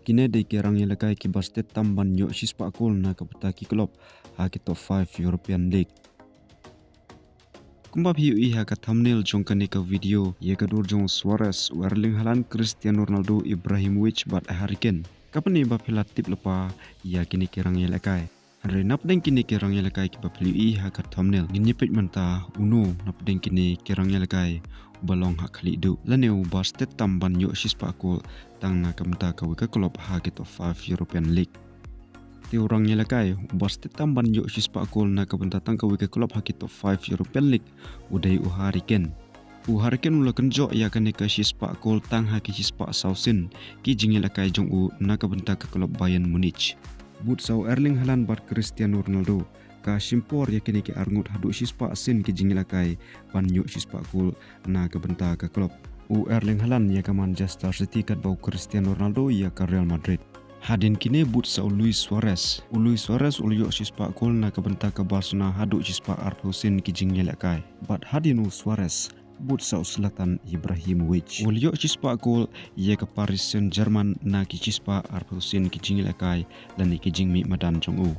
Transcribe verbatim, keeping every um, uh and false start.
Kine dei ki rangïalehkai kiba stet tam ban ïoh shispah kol na ka bynta ki club ha ki top five European League. Kumba phi ïohi ha ka thumbnail jong kane ka video, ïa ka dur jong Suarez, Erling Haaland, Cristiano Ronaldo, Ibrahimovic bad Harry Kane. Ka pyni ba phi la tip lypa ïa kine ki rangïalehkai. Hynrei napdeng kine ki rangïalehkai kiba phi la ïohi ha ka thumbnail, ngin ïa peit mynta uno napdeng kine ki rangïalehkai uba long ha khlieh duh lane uba stet tam ban ïoh shispah kol tang na ka bynta kawei ka club ha ki top five European League. Te u rangïalehkai uba stet tam ban ïoh shispah kol na ka bynta tang kawei ka club ha ki top five European League u dei u Harry Kane. U Harry Kane u la kynjoh ïa kane ka shispah kol tang ha ki shispah saw sien ki jingïalehkai jong u na ka bynta ka club Bayern Munich. Bad sa u Erling Haaland bad Cristiano Ronaldo, ka shim por ïa kine ki arngut haduh shispah sien ki jingïalehkai ban ïoh shispah kol na ka bynta ka club. U Erling Haaland ïa ka Manchester City katba u Cristiano Ronaldo ïa ka Real Madrid. Hadien kine bad sa u Luis Suarez. U Luis Suarez u la ïoh shispah kol na ka bynta ka Barcelona haduh shispah arphew sien ki jingïalehkai. Bad hadien u Suarez bad sa u Zlatan Ibrahimovic u la ïoh shispah kol ïa ka Paris Saint-Germain na ki shispah arphew sien ki jingïalehkai lane ki jingmih madan jong u.